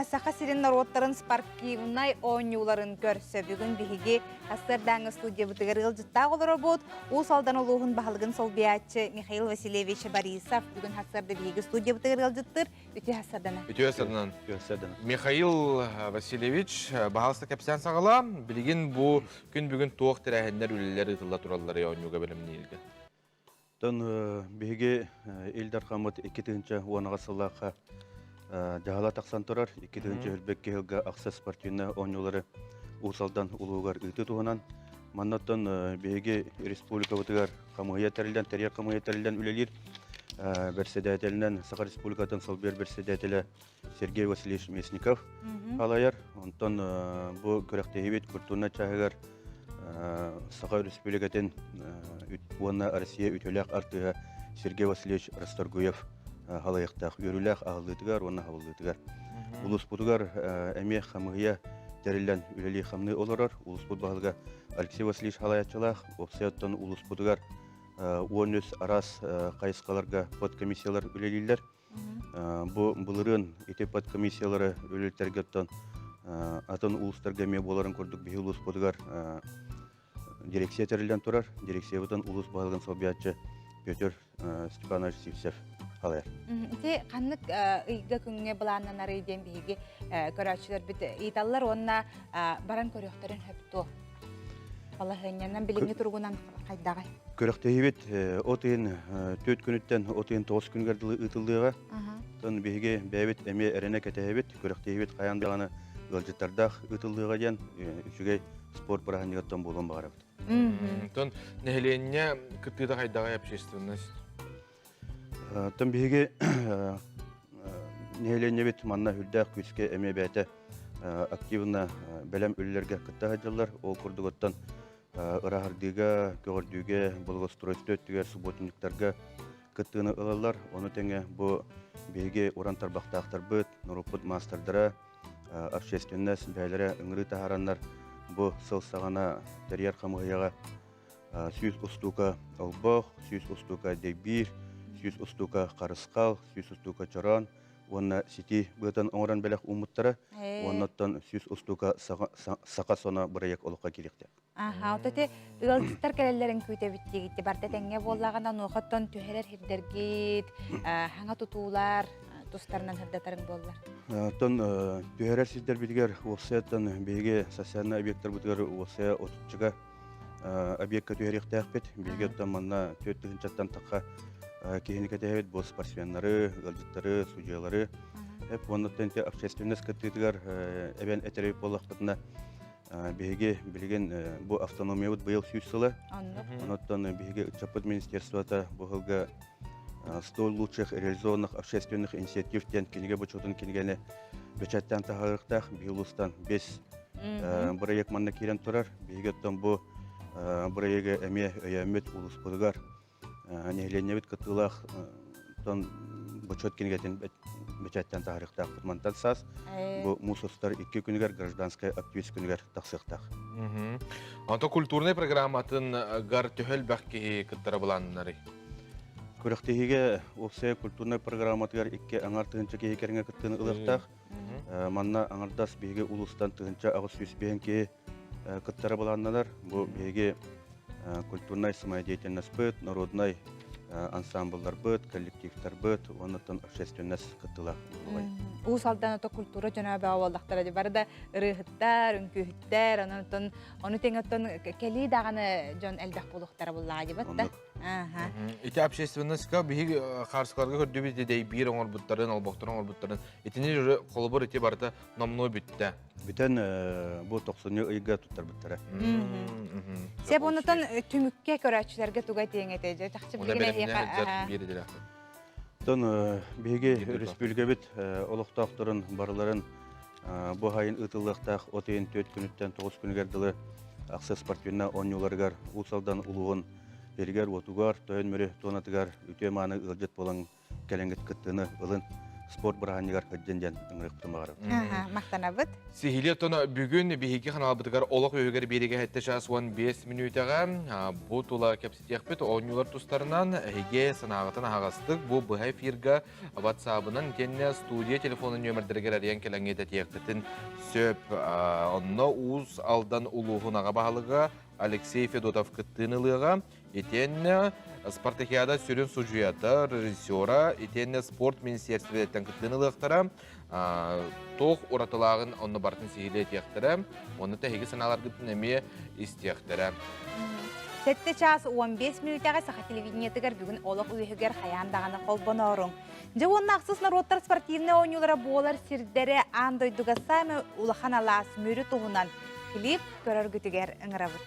Саха сирин норуоттарын спортивнай оонньууларын көрсө бүгүн биһиги сарсыардааҥҥы студиябытыгар ыалдьыттаах олоробут. Уус Алдан улууһун баһылыгын солбуйааччы Михаил Васильевич Борисов бүгүн сарсыарда биһиги студиябытыгар ыалдьыттыыр. Үтүө сарсыарданан. Үтүө сарсыарданан. Үтүө сарсыарданан. Михаил Васильевич, баһаалыста кэпсээн саҕалаа. Билигин бу күн бүгүн туох тэрээһиннэр, үлэлэр ыытылла туралларый оонньууга бэлэмнииргэ? Оттон биһиги Ил Дархаммыт 2010 сыллаахха дьаһала тахсан турар 2022 сылга ахса спортивнай оонньуулары Уус Алдан улууһугар ыытыы туһунан. Манна оттон биһиги республикабытыгар хамыыһыйа тэриллэн, тэрийэр хамыыһыйа тэриллэн үлэлиир. Бэрэссэдээтэлинэн Саха Республикатын солбуйар бэрэссэдээтэлэ Сергей Васильевич Местников халайар. Онтон бу күрэхтэһиибит культурнай чааһыгар Саха Өрөспүүбүлүкэтин уонна Россия үтүөлээх артыыһа Сергей Васильевич Расторгуев халайыахтаах үөрүүлээх аһыллыытыгар уонна хабыллыытыгар. Улууспутугар эмиэ хамыыһыйа тэриллэн үлэлии-хамныы олорор. Улууспут баһылыга Алексей Васильевич халайааччылаах. Уопсай оттон улууспутугар 13 араас хайысхаларга подкомиссиялар үлэлииллэр. Бу былырыын ити подкомиссиялары үлэлэтэргэ оттон атын улуустарга эмиэ буоларын курдук биһи улууспутугар дирекция тэриллэн турар. Дирекциябытын улуус баһылыгын солбуйааччы Петр Степанович Сивцев халайар. Ити ханнык ыйга күҥҥэ былааннанарый диэн биһиги көрөөччүлэрбит ыйыталлар уонна баран көрүөхтэрин сөп дуо? Балаһыанньанан билиҥҥи туругунан хайдаҕай? Күрэхтэһиибит от ыйын 4 күнүттэн от ыйын 9 күнүгэр дылы ыытыллыаҕа. Оттон биһиги бэйэбит эмиэ эрэнэ кэтэһэбит. Күрэхтэһиибит хайаан даҕаны ыалдьыттардаах ыытыллыаҕа диэн үчүгэй спорт бырааһынньыгыттан буолуон баҕарабыт. Оттон нэһилиэнньэ кыттыыта хайдаҕай общественность? Оттон биһиги нэһилиэнньэбит манна үрдээх күүскэ эмиэ бэйэтэ активно бэлэм үлэлэргэ кытта сылдьаллар. Ол курдук оттон ырааһырдыыга, көҕөрдүүгэ, благоустройство өттүгэр субботниктарга кыттыыны ылаллар. Ону тэҥэ бу биһиги уран тарбахтаахтарбыт, норуоппут маастардара, общественность бэйэлэрэ ыҥырыы таһаараннар бу сыл саҕана тэрийэр хамыыһыйаҕа 100 устуука олбох, 100 устуука дэйбиир, 100 устуука харысхал, 100 устуука чороон уонна сити быатан оҥорон бэлэх ууммуттара. Уонна оттон 100 устуука саха соно бырайыак олоххо киириэхтээх. Аха, ото те ыалдьыттар кэлэллэрин күүтэбит диигитти барда тэҥҥэ буоллаҕына онуохаттан түһэрэр сирдэргит, хаҥа тутуулар тустарынан сырдатарыҥ буоллар. Оттон түһэрэр сирдэрбитигэр уопсайаттан биһиги социальнай объектарбытыгар уопсайа отуччуга объекка түһэриэхтээхпит. Биһиги оттон манна 4 тыһыынчаттан тахха киһини кэтэһэбит бу спортсменнары, ыалдьыттары, судьуйалары. Эп уонна ити общественность кыттыытыгар эбэн этэрэбит буоллахпытына биһиги билигин бу автономиябыт быйыл 100 сыла. Онон биһиги ыччаппыт министерствота бу сылга 100 лучших реализованных общественных инициатив диэн кинигэ бочуотун кинигэни бэчээттээн таһаарыахтаах. Биһи улуустан 5 бырайыак манна киирэн турар. Биһиги оттон бу бырайыагы эмиэ өйөөммүт улууспутугар нэһилиэнньэбит кыттыылаах тон бочуот кинигэтин бэчээттээн таһаарыахтаахпыт. Мантан саас бу муус устар икки күнүгэр гражданскай активист күнүгэр тахсыахтаах. Онто культурнай программатын гар төһө элбэх киһи кыттара былааннарый? Күрэхтэһиигэ уопсайа культурнай программатыгар икки аҥар тыһыынча киһи кэриҥэ кыттыыны ылыахтаах. Манна аҥардас биһиги улуустан 1805 киһи кыттара былааннанар. Бу биһиги культурнай самодеятельностьпыт, народнай ансамблларбыт, коллективтарбыт уонна общественность кыттыылаах буолуой. Уус Алдан ото культура дьоно бөҕө буоллахтара дии. Бары да ырыаһыттар, үҥкүүһүттэр, онон ону тэҥэ оттон кэлии даҕаны дьон элбэх буолуохтара буллаҕа дии да. Ити общественностька биһиги хаарыскаларга көрдүбүт дэйбиир оҥорбуттарын, олбохторун оҥорбуттарын. Итини уже холобур ити барыта номнуо бүттэ. Бүтэн бу тохсунньу ыйга туттарбыттара. Сеп онутан түмүккэ көрөөччүлэргэ туга этиэҥ этэ дьэ чахчы билигин эһиэхэ Тон биһиги республикабыт олохтоохторун барыларын бу хайын ыытыллыахтаах от ыйын 4 күнүттэн 9 күнүгэр дылы ахсыс спортивнай оонньууларыгар Уус Алдан улууһун иригэр-уотугар, Тойон Мүрү туонатыгар үтүө-мааны ыалдьыт буолан кэлэҥҥит кыттыыны ылын. спорт бырааһынньыгар сылдьан диэн ыҥырыахпытын баҕарабыт. Махтанабыт. Сиһилии оттон бүгүн биһиги ханаалбытыгар олох үөһүгэр биэригэ сэттэ чаас 15 мүнүүтэҕэ бу тула кэпсэтиэхпит оонньуулар тустарынан эһиги санааҕытын аһаҕастык бу быһа эфирга ватсабынан итиэннэ студия телефонун нүөмэрдэригэр эрийэн кэлэҥҥэ этиэххитин сөп. Онно Уус Алдан улууһун аҕа баһылыга Алексей Федотов кыттыыны ылыаҕа. Итиэннэ Спартакиада сүрүн судьуйата, режиссера, итиэннэ спорт министиэристибэтиттэн кыттыыны ылыахтара. Туох уратылааҕын онно барытын сиһилии этиэхтэрэ. Уонна тэһиги санааларгытын эмиэ истиэхтэрэ. Сэттэ чаас 15 мүнүүтэҕэ саха телевидениетыгар бүгүн олох үөһүгэр хайаан даҕаны холбонооруҥ. Дьэ уонна ахсыс норуоттар спортивнай оонньуулара буолар сирдэрэ аан дойдуга саамай улахан алаас Мүрү туһунан клип көрөргүтүгэр ыҥырабыт.